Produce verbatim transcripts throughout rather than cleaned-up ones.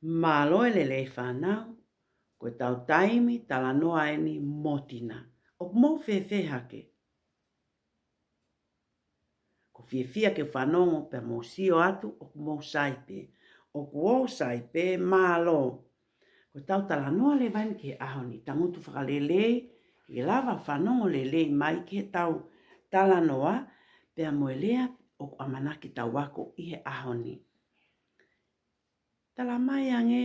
Mālō e lelei fānau, ko ʻetau taimi talanoa eni mo Tina. ʻOku mou fēfē hake? ʻOku ou fiefia ke u fanongo pea mou sio atu ʻoku mou sai pē. ʻOku ou sai pē, mālō. Ko ʻetau talanoa leva eni ki he ʻaho ni, tangutu fakalelei, ke lava fanongo lelei mai ki heʻetau talanoa, pea mo e lea ʻoku ʻamanaki tau ako ʻi he ʻaho ni. Tala mai ange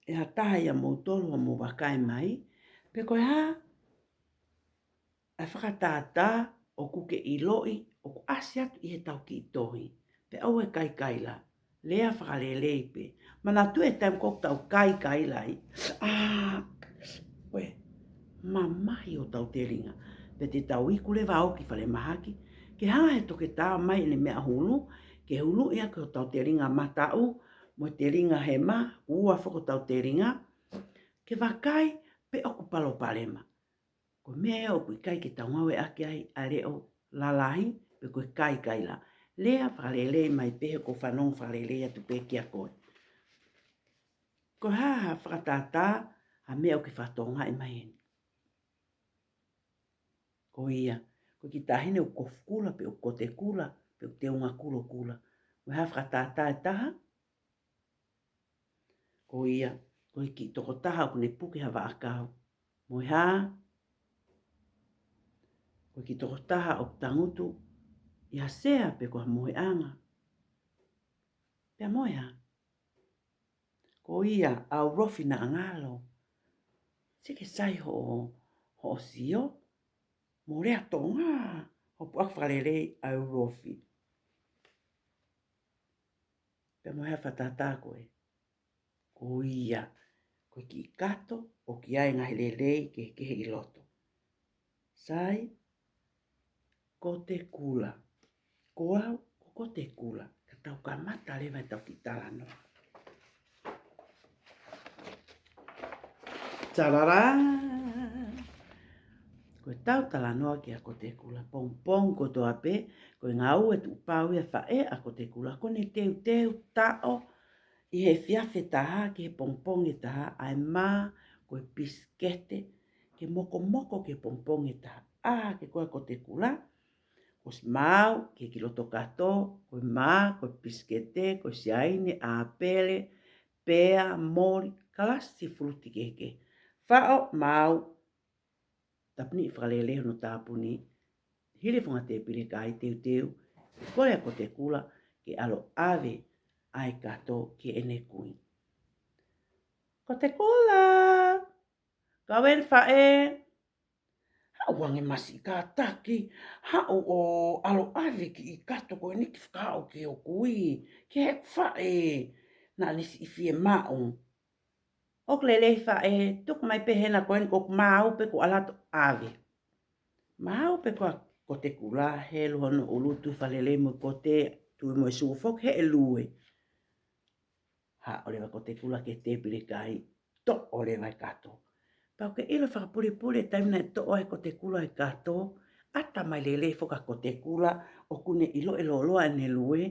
ʻe ha taha ʻia moutolu ʻo mou vakai mai, pe ko e hā ʻa e fakatātā ʻoku ke ʻiloʻi ʻoku ʻasi atu ʻi heʻetau kiʻi tohi, pea ʻoua ʻe kaikaila, lea fakalelei pē. Manatuʻi e taimi ko ē ʻoku tau kaikaila ai, ʻa, ʻoe, mamahi hotau telinga. Pea te tau iku leva ʻo ō ki falemahaki, ke hanga ʻe he toketā ʻo ʻomai ʻene meʻa hulu, ke huluʻi ʻaki hotau telinga mataʻu, mo e telinga hema, ua foki hotau telinga, ke vakai pe ʻoku palopalema. Ko e meʻa ʻoku ʻikai ke tau ngāueʻaki ai ʻa e leʻo lalahi, pe ko e kaikaila. Lea fakalelei mai pē he ʻoku ou fanongo fakalelei atu pē kiate koe. Ko e hā ha fakatātā, ha meʻa ʻoku ke fakatokangaʻi mai eni? Ko ia, ko e kiʻi taʻahine ʻoku kofu kula, pe ʻoku kote kula, pe ʻoku teunga kulokula. Ko e hā fakatātā ʻe taha? Ko ia, ko e kiʻi tokotaha ʻoku ne puke ha vaʻakau. Mo e hā? Ko e kiʻi tokotaha ʻoku tangutu ʻi ha sea pe ko ha moheʻanga. Pea mo e hā? Ko ia, ʻa e ulofi naʻa ngalo. Sio ke sai hoʻo, hoʻo sio, mo e lea Tonga, hoʻo puʻaki fakalelei ʻa e ulofi. Pea mo e hā fakatātā ko ē? Ko ia, ko e kiʻi kato ʻoku ʻi ai e ngaahi lelei kehekehe ʻi loto. Sai, kote kula. Ko au, ko kote kula. Ka tau kamata leva ʻetau kiʻi talanoa. Tararā! Ko ʻetau talanoa kia kote kula. Pongipongi kotoa pē, ko e ngāue tuʻu pau ia ʻa e faʻē ʻa kote kula. Ko ʻene teuteu taʻo ʻi he efiafi ʻe taha ki he pongipongi ʻe taha, ʻa e mā, ko e pisikete, ke mokomoko ki he pongipongi ʻe taha. ʻĀ, ke ko e kote kula, kuo ʻosi maau ki he kiʻi loto kato, ko e mā, ko e pisikete, ko e siaine, ʻāpele, pea, moli, kalasi fuluti kehekehe. Faʻo, maau, tāpuni fakalelei hono tāpuni, hili e founga tēpile kae teuteu, kole ʻa kote kula ke ʻalu ʻo ʻave ʻa e kato ki heʻene kui. Kote kula! Kau eni faʻē! Haʻu ange masiʻi kātaki, haʻu ʻo ʻalu ʻo ʻave e kiʻi kato ko eni ke fakahā ki hoku kui, ki heʻeku faʻē, naʻa ne siʻi fiemaʻu. ʻOku lelei faʻē, tuku mai pē hena ko eni, ko ʻeku maau pē kuo ʻalu atu ʻo ʻave. Maau pē ko ē ʻa kote kula, helu hono ʻulu, tufa lelei mo e kote, tui mo e sū foki he ʻe lue. Haʻu leva kote kula ki he tēpile kai, toʻo leva e kato. Pea ʻoku ke ʻilo fakapulipuli e taimi naʻe toʻo ai ʻe kote kula e kato, ʻata mai lelei foki ʻa kote kula, ʻoku ne ʻiloʻi lōloa ʻene lue,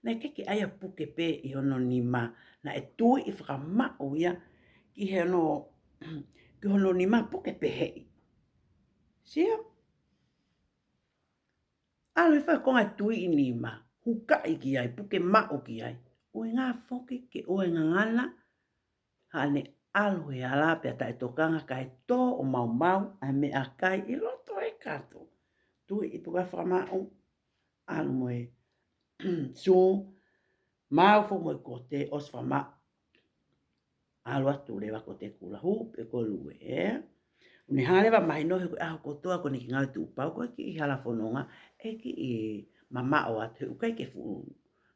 naʻe ʻikai ke ʻai ia, puke pē ʻi hono nima, naʻe tuiʻi fakamaʻu ia ki hono, ki hono nima, puke peheʻi. Sio? ʻAlu hifo e konga e tuiʻi nima, hukaʻi ki ai, puke maʻu ki ai. ʻUhinga foki ke ʻoua ʻe ngangana haʻane ʻalu he hala pea taʻetokanga kae tō ʻo maumau ʻa e meʻakai ʻi loto he kato. Tuiʻi pē ko ē fakamaʻu, ʻalu mo e sū, maau foki mo e kote, ʻosi fakamaʻu, ʻalu atu leva kote kula, hū pē ko e lue, ē? ʻOku ne hanga leva ʻo mahinoʻi he ko e ʻaho kotoa ko eni ki he ngāue tuʻu pau ko ē ki he hala fononga, ʻe kiʻi mamaʻo atu he ʻoku ʻikai ke fuʻu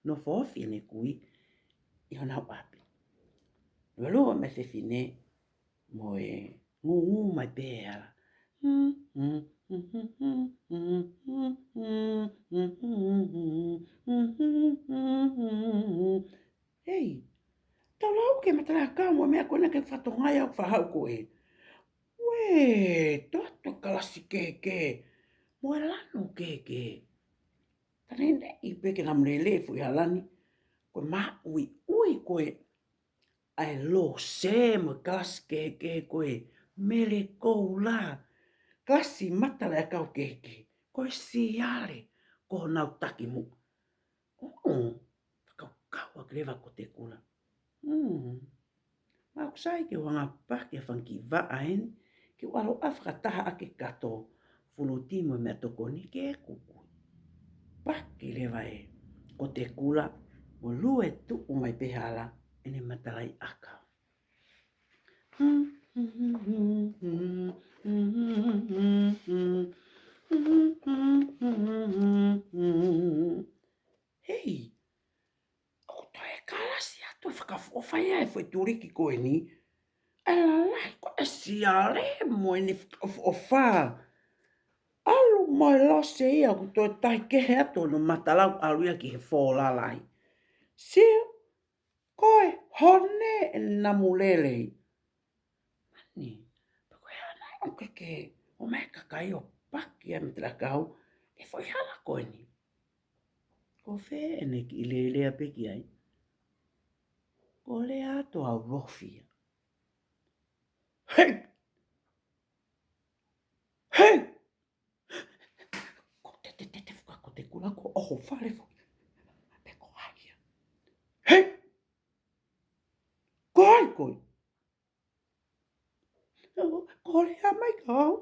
nofo ofi ʻene kui ʻi honau ʻapi. Luelue mai e fefine mo e ngūngū mai pē he hala. Hei, tau lau ki he matalaʻiʻakau mo e meʻa ko ena ke fakatokangaʻi ʻa e fakahā ko ē. Uē, toʻo atu e kalasi kehekehe mo e lanu kehekehe. Ka neʻineʻi pē ke namu lelei e fuʻu hala ni. ko e maʻuiʻui ko ē ʻa e lose mo e kalasi kehekehe ko e mele koula. Kalasi matalaʻiʻakau kehekehe. Ko e siale, ko honau takimuʻa. ʻŌ, fakakaukau ʻaki leva ʻa Kote Kula. Hmm. Mau sai ke u hanga paki ʻa e fanga kiʻi vaʻa eni, ke u ʻalu ʻo fakataha ʻaki e kato, fuluti mo e meʻatokoni ke kukui. Paki leva ʻe Kote Kula, mo lue tuʻu mai pē hala ʻene matalaʻiʻakau. Hei, ʻoku toe kalasi atu e fakaʻofoʻofa ia ʻa e foʻi tuliki ko eni. ʻA e lalahi ko e siale mo ʻene fakaʻofoʻofa. ʻAlu mo e lose ia ʻoku toe tahi kehe atu hono mata lau ʻalu ia ki he fō lalahi. Sio, ko e hone ʻene namu lelei. Mani, pea ko e hā naʻe ʻoku ke ʻomai e kakai ʻo paki ʻa e matalaʻiʻakau ʻi he foʻi hala ko eni. Ko fē ʻene kiʻi lelea pē ki ai. Ko e lea atu ʻa ʻUlofi ia. Hei! Hei! Ko e te te te te fuka Kote Kula ko ʻoho fale foki. Pe ko hai ia. Hei! Ko hai koe? Ko e lea mai ka au.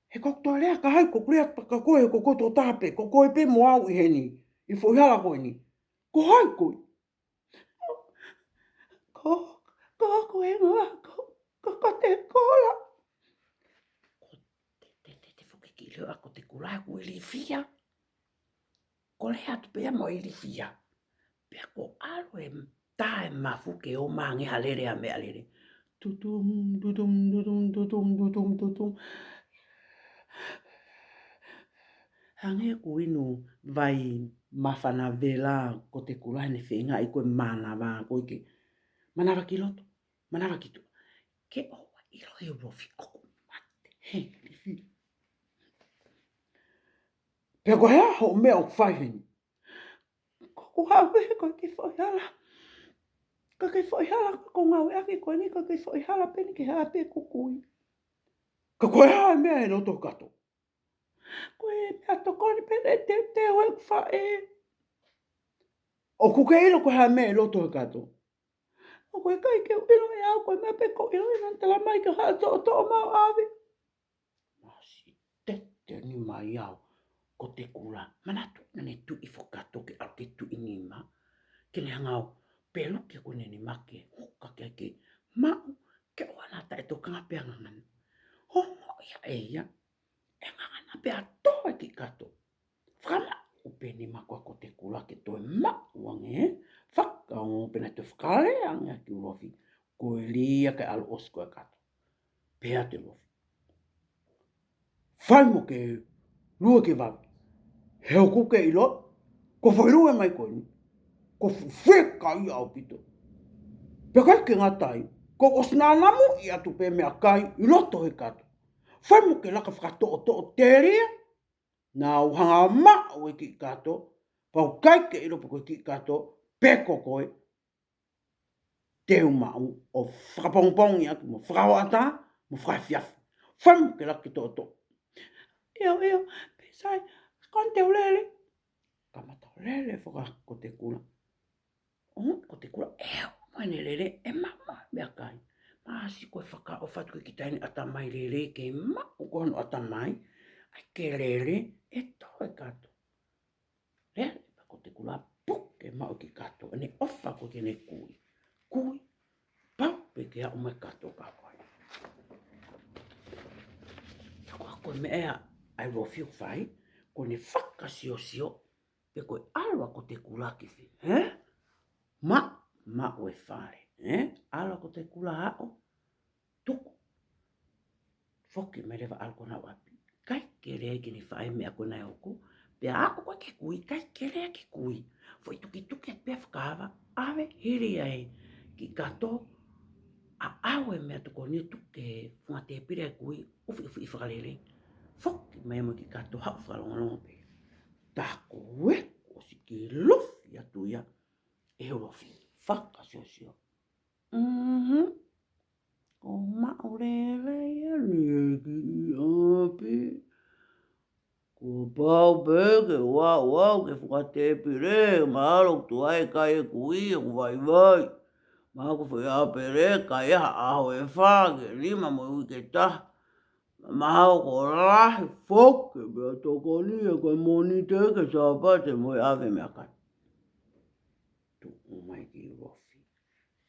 He ko e toe lea ka hai ko e lea ka koe, ko koe tō taha pē, ko koe pē mo au ʻi heni. ʻI he foʻi hala ko eni. Ko hai koe? Ko, ko, ko e ngā, ko, ko, ko Kote Kula. Ko e te te te te fuka kiʻi lea ʻa Kote Kula ʻoku ilifia. Ko e lea atu pē ia mo ilifia. Pea ko e ʻalu e tā e mafu ke ō mai ange ha lele ʻa e meʻalele. Tutum, tutum, tutum, tutum, tutum, tutum. Hangē ʻoku inu vai māfana vela Kote Kula heʻene feingaʻi ko e mānava ko ē ke mānava ki loto, mānava ki tuʻa. Ke ʻoua ʻilo ʻe ʻUlofi ʻoku mate he ilifia. Pea ko e hā hoʻo meʻa ʻoku fai heni? Ko ʻeku haʻu pē ko e kiʻi foʻi hala. Ko e kiʻi foʻi hala ko ʻeku ngāueʻaki ko eni, ko e kiʻi foʻi hala pē eni ke haʻu pē kukui. Ka ko e hā e meʻa ʻi loto kato? Ko e meʻatokoni pē ʻe teuteu ʻeku faʻē. ʻOku ke ʻilo ko e hā e meʻa ʻi loto he kato? ʻOku ʻikai ke u ʻilo ʻe au, ko e meʻa pē ʻoku ou ʻilo ʻi he naʻa ne tala mai ke haʻu ʻo toʻotoʻo maʻu ʻave. Masi tete ni mai au Kote Kula. Manatu naʻa ne tuʻi foki kato ke ʻalu ke tuʻi nima. Ke ne hanga ʻo peluki ko ʻene nima ke huka ke ke maʻu ke ʻoua naʻa taʻetokanga pea ngangana. Hongo ia ʻe ia. ʻE ngangana pea toe kiʻi kato. Fakamaʻu pē nima ko ē ʻa Kote Kula ke toe maʻu ange, fakaongo pē naʻe toe fakalea ange ʻaki ʻUlofi, ko e lea ke ʻalu ʻosi ko ē kato. Pehē atu ʻe ʻUlofi, fai mo ke lue ke vave. He ʻoku ke ʻilo, ko e foʻi lue mai ko eni, ko e fuʻu fekaʻia ʻaupito. Pea ʻikai ke ngata ai, ko ʻosi nanamu ʻi atu pē meʻakai ʻi loto he kato. Fai mo ke laka fakatoʻotoʻo telia, naʻa u hanga ʻo maʻu e kiʻi kato, pea ʻoku ʻikai ke ʻilo pe ko e kiʻi kato, pe ko koe, te u maʻu ʻo fakapongipongi atu mo fakahoʻatā, mo fakaefiafi. Fai mo ke laka ke toʻotoʻo. ʻIo, ʻio, pē sai, ko eni te u lele. Kamata ʻo lele foki ʻa Kote Kula. ʻŌ, Kote Kula, ʻe, mo ʻene lele, ʻe maʻu meʻakai. Masi ko e fakaʻofa atu ke kita ʻene ʻatamai lele, ke maʻu ko hono ʻatamai, ʻai ke lele, ʻe tō e kato. Lele pē Kote Kula, puke maʻu kiʻi kato, ʻene ʻofa ko ē ke ne kui. Kui, pau pē ke aʻu mai kato ka koe. Ka ko e meʻa ʻa ʻUlofi ʻoku fai, ko ʻene fakasiosio, pe ko e ʻalu ʻa Kote Kula ki fē, hē? Maʻu, maʻu e fale, hē? ʻAlu ʻa Kote Kula ʻo tuku. Foki mai leva ʻalu ki honau ʻapi. ʻIkai ke lea ki heʻene faʻē meʻa ko ē naʻe hoko. Pea aʻu ko ē ki he kui, ʻikai ke lea ki he kui. Foʻi tukituki atu pē ʻa e fakaava, ʻave hili ai kiʻi kato, ʻaʻau e meʻatokoni ʻo tuku ki he funga tēpile ʻa e kui, ʻufiʻufi fakalelei. Foki mai mo e kiʻi kato haʻu fakalongolongo pē. Tā ko ē kuo ʻosi kiʻi lofi atu ia. ʻe he ulofi. Fakasiosio. Mhm. Ko maʻu lelei eni e kiʻi ʻapi. Kuo pau pē ke u aʻu au ki he fuʻu tēpile, mahalo ʻoku tuai kai e kui ʻoku vaivai. Mahalo ko e foʻi ʻapele, kai ha ʻaho ʻe fā ki he nima mo e uike ʻe taha. Mahalo kuo lahi foki e meʻatokoni ʻa e Mōnite ki he Sāpate mo e ʻave meʻakai. Tuʻu mai ki he ulofi.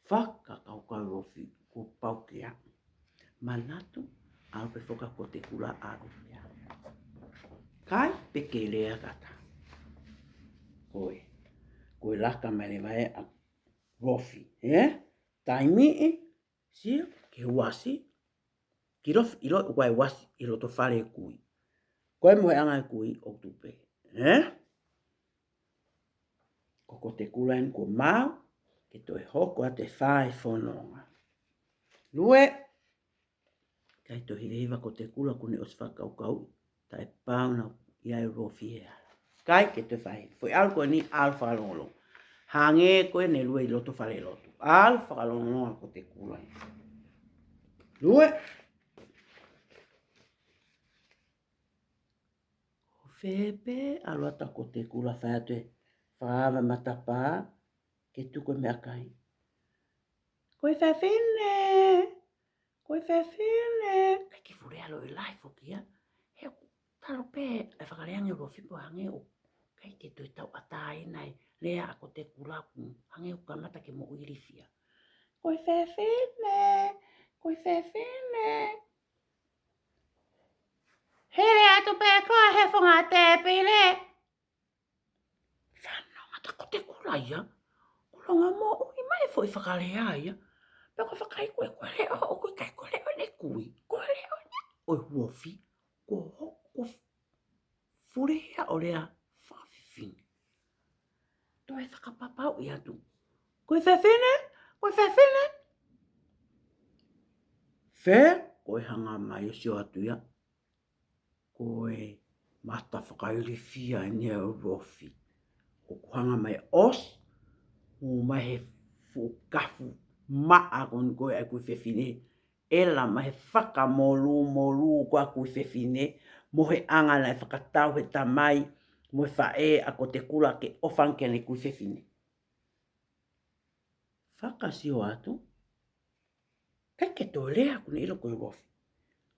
Fakakaukau e ulofi, kuo pau ke aʻu. Manatu, ʻalu pē foki ʻa Kote Kula ʻalu ia. Kai pē ke lea kata. Ko e, ko e laka mai leva ē ʻa e ulofi, ē? Taimi ē, sio, ki he uasi. Kiʻi lofi, ʻiloʻi ʻoku ʻi ai e uasi ʻi loto fale e kui. Ko e mohenga e kui ʻoku tuʻu pē, ē? Ko Kote Kula eni kuo maau, ke toe hoko atu e fā e fononga. Lue, kai toe hivehiva Kote Kula kuo ne ʻosi fakakaukau, taʻepau naʻe ʻi ai e ulofi he hala. Kai ke toe fai, foʻi ʻalu ko eni ʻalu fakalongolongo. Hangē ko ē ne lue ʻi loto fale lotu. ʻAlu fakalongolongo ʻa Kote Kula. Lue. Ko fē pē, ʻalu atu ʻa Kote Kula fai atu e fakaava matapā, ke tuku e meʻakai. Ko e fefine, ko e fefine. Kai ke fuʻu lea loi lahi foki ia. He ʻoku talu pē e fakalea ange ʻa e ulofi pea hangē ʻoku ʻikai ke toe tauʻatāina e lea ʻa Kote Kula ʻoku hangē ʻoku kamata ke moʻui ilifia. Ko e fefine, ko e fefine. Hele atu pē koe he funga tēpile. Fanongo atu ʻa Kote Kula ia. Kuo longomoʻui mai e foʻi fakalea ia. Pea ko e fakaiku ē ko e leʻo, ʻoku ʻikai ko e leʻo ʻene kui. Ko e leʻo ʻene, ʻo e ulofi. Ko ho, ko fuʻu lea ʻo lea fakafefine. Toe fakapapauʻi atu. Ko e fefine, ko e fefine. Fē, ko e hanga mai ʻo sio atu ia. Ko e mata fakailifia eni ʻa e ulofi. ʻOku hanga mai ʻosi, ʻomai he fuʻu kafu maʻa ko eni ko ē ʻa e kui fefine. ʻEla mai he fakamolūmolū ko ē ʻa e kui fefine, mohenga naʻe fakatau he tamai mo e faʻē ʻa Kote Kula ke ʻofa ange ki heʻene kui fefine. Fakasio atu, kai ke toe lea, kuo ne ʻilo ko e ulofi.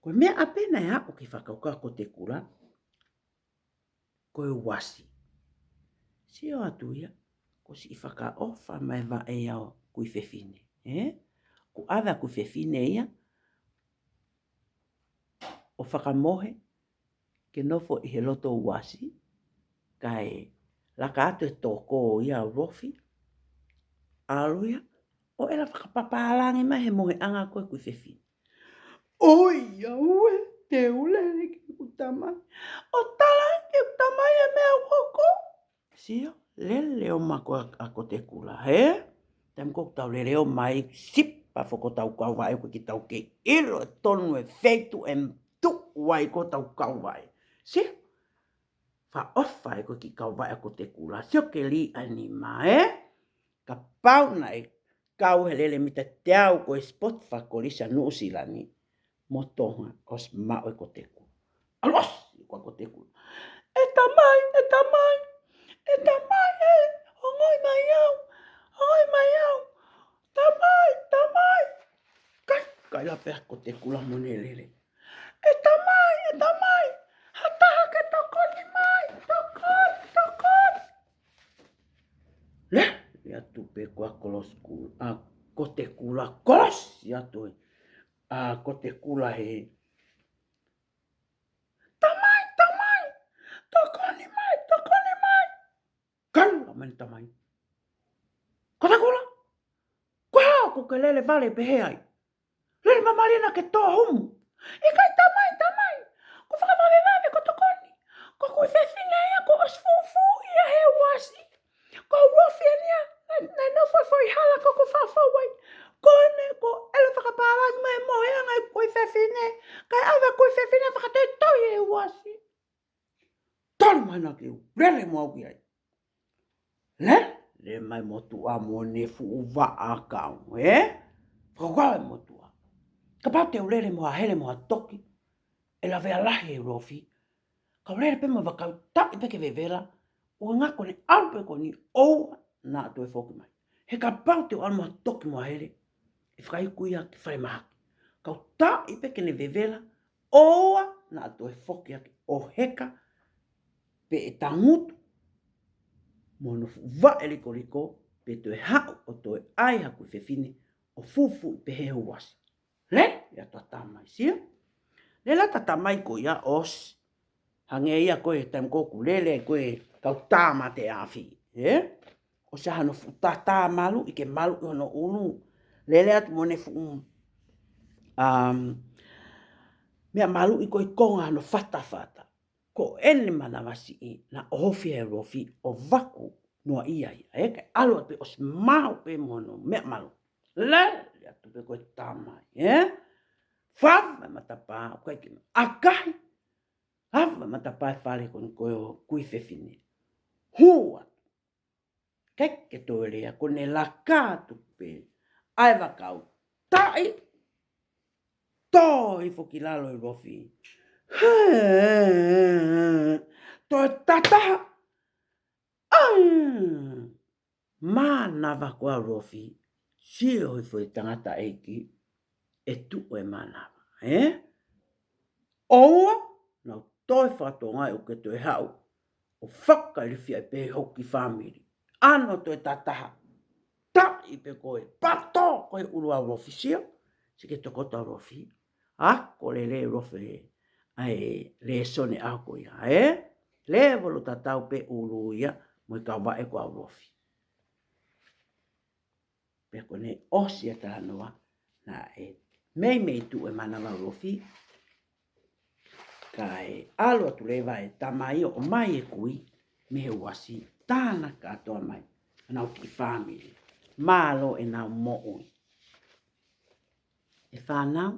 Ko e meʻa pē naʻe aʻu ki he fakakaukau ʻa Kote Kula, ko e uasi. Sio atu ia, kuo siʻi fakaʻofa mai e vaʻe ia ʻo e kui fefine, ē? Kuo ʻave ʻa e kui fefine ia ʻo fakamohe ke nofo ʻi he loto uasi, kae laka atu e toko ia ʻa e ulofi, ʻalu ia, ʻo ʻela fakapapālangi mai he mohenga ko ē ʻa e kui fefine. ʻOiauē, te u lele ki heʻeku tamai. ʻO tala ki heʻeku tamai e meʻa ʻoku hoko. Sio, lele ʻo maʻu ko ē ʻa Kote Kula, hē? Taimi ko ē ʻoku tau lele ʻo mai, sipa foki hotau kauvaʻe, ʻoku ʻikai ke tau kei ʻilo tonu e feituʻu ʻe tuʻu ai ko ē hotau kauvaʻe. Sio, fakaʻofa ē ko ē kiʻi kauvaʻe ʻa Kote Kula. Sio ki he liʻa nima, ē? Kapau naʻe kau he lele mita teau ko ē ʻi he sipoti fakakolisi ʻa Nuʻusila ni mo Tonga, ʻosi maʻu ʻe Kote Kula. ʻAlu ʻosi ko ē ʻa Kote Kula. ʻE tamai, ʻe tamai, ʻe tamai ē, ongoʻi mai au, ongoʻi mai au. Tamai, tamai. Kai, kaila pē ʻa Kote Kula mo ʻene lele. ʻE tamai, ʻe tamai, ha taha ke tokoni mai, tokoni, tokoni. Lele atu pē ko ē ʻa Kolosi Kula, ʻa Kote Kula, kolosi atu ē ʻa Kote Kula he. Tamai, tamai, tokoni mai, tokoni mai. Kaila mai ʻene tamai. Kote Kula, ko e hā ʻoku ke lele vale pehē ai? Lele māmālie naʻa ke tō humu. ʻIkai tamai, tamai. Ko e fakavavevave ko e tokoni. Ko e kui fefine ia kuo ʻosi fufuuʻi ia he uasi. Ko e ulofi eni ia naʻe, naʻe nofo he foʻi hala ko ē ʻoku fafau ai. Ko ʻene, kuo ʻela fakapālangi mai e mohenga ʻa e kui fefine, kae ʻave ʻa e kui fefine ʻo fakatoitoi he uasi. Tali mai naʻa ke u lele mo au ki ai. Lele Lele mai motuʻa mo ʻene fuʻu vaʻa kau, ē? Fakakaukau e motuʻa. Kapau te u lele mo ha hele mo ha toki, ʻe lavea lahi e ulofi. Kau lele pē mo e vaʻa kau, taʻi pē ke vevela, ʻo ngako ne ʻalu pē ko eni, ʻoua naʻa toe foki mai. He kapau te u ʻalu mo ha toki mo ha hele, ʻe fakaiku ia ki falemahaki. Kau taʻi pē ke ne vevela, ʻoua naʻa toe foki ʻaki ʻo heka, pe ʻe tangutu mo hono fuʻu vaʻe likoliko, pe toe haʻu ʻo toe ʻai ha kui fefine ʻo fufuuʻi pehē he uasi. Lele atu ʻa Tamai, sio? Lele atu ʻa Tamai ko ia ʻosi. Hangē ia ko e taimi ko ē ʻoku lele ko ē kau tā mate afi, ē? ʻOsi ʻa hono fuʻu tātā maluʻi ke maluʻi hono ʻulu. Lele atu mo ʻene fuʻu, um, meʻa maluʻi ko ē ʻi konga hono fatafata. Ko ʻene manava siʻi naʻe ʻohofi he ulofi ʻo vaku noa ia ia, ē? Kae ʻalu atu pē ʻosi maʻu pē mo hono meʻa maluʻi. Lele atu pē ko e Tamai, ē? Fava e matapā, ʻikai ke ʻakahi. Fava e matapā e fale ko eni ko ē ʻo e kui fefine. Hū atu. ʻIkai ke toe lea, ko ʻene laka atu pē ʻa e vaʻa kau, taʻi, tō hifo ki lalo e ulofi. Toe tātā. ʻAi! Mānava ko ē ʻa e ulofi, sio hifo e tangataʻeiki, ʻe tuʻu e mānava, ē? ʻOua naʻa toe fakatokangaʻi ʻoku ke toe haʻu ʻo fakailifia pē hoku kiʻi fāmili. ʻAno toe tātā. Taʻi pē ko ē, pato ko ē ʻulu ʻa e ulofi, sio. Sio ki he tokoto ʻa e ulofi. Ako lelei e ulofi ʻa e lēsoni ʻaho ko ia, ē? Lēvolo tatau pē ʻulu ia mo e kau vaʻe ko ē ʻa e ulofi. Pea ko ʻene ʻosi ʻa e talanoa, naʻe meimei tuʻu e mānava ʻa e ulofi, kae ʻalu atu leva e tamai ʻo ʻomai e kui mei he uasi, tānaki kātoa mai ʻenau kiʻi fāmili. Mālō ʻenau moʻui. ʻE fānau,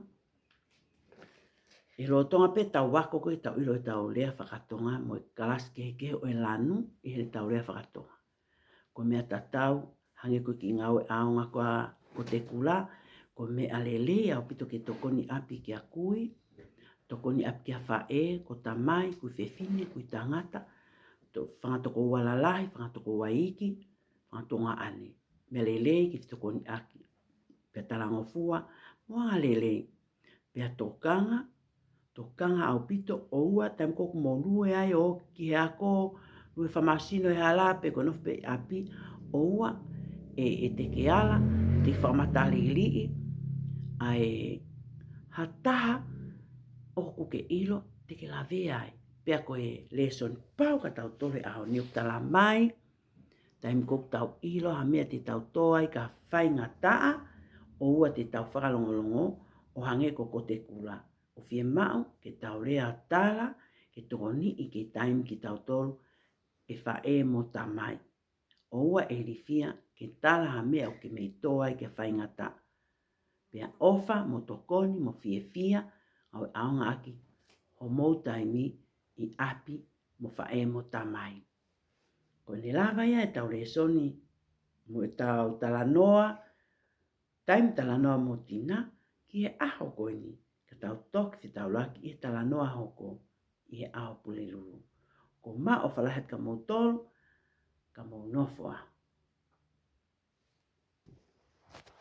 ʻi he lolotonga pē ʻetau ako ko ē ʻetau ʻilo ʻetau lea faka-Tonga mo e kalasi kehekehe ʻo e lanu ʻi heʻetau lea faka-Tonga. Ko e meʻa tatau, hangē ko e kiʻi ngāue ʻaonga ko ē ʻa Kote Kula, ko e meʻa lelei ʻaupito ke tokoni ʻapi kia kui, tokoni ʻapi kia faʻē, ko tamai, kui fefine, kui tangata, to-, fanga tokoua lalahi, fanga tokoua iiki, fanga tuongaʻane. Meʻa lelei ke fetokoniʻaki. Pea talangofua mo anga lelei. Pea tokanga, tokanga ʻaupito, ʻoua, taimi ko ē ʻoku mou lue ai ʻo ō ki he ako, lue fakamāsino he hala pe ko e nofo pē ʻi ʻapi, ʻoua ʻe, ʻe te ke ala, te ke fakamataliliʻi ʻa e ha taha ʻoku ke ʻilo te ke lavea ai. Pea ko e lēsoni pau kia tautolu he ʻaho ni ʻoku tala mai, taimi ko ē ʻoku tau ʻilo ha meʻa te tau tō ai ki ha faingataʻa, ʻoua te tau fakalongolongo ʻo hangē ko Kote Kula. ʻOku fiemaʻu ke tau lea ʻo tala, ke tokoniʻi, ke taimi kia tautolu ʻe faʻē mo tamai. ʻOua ʻe ilifia ke tala ha meʻa ʻoku ke mei tō ai ki ha faingataʻa. Pea ʻofa mo tokoni mo fiefia ʻa e ʻaongaʻaki homou taimi ʻi ʻapi mo faʻē mo tamai. Ko ʻene lava ia ʻetau lēsoni mo ʻetau talanoa, taimi talanoa mo Tina, ki he ʻaho ko eni, ka tau toki fetaulaki ʻi he talanoa hoko ʻi he ʻaho Pulelulu. Ko e maʻu ʻofa lahi atu kia moutolu, ka mou nofo ā.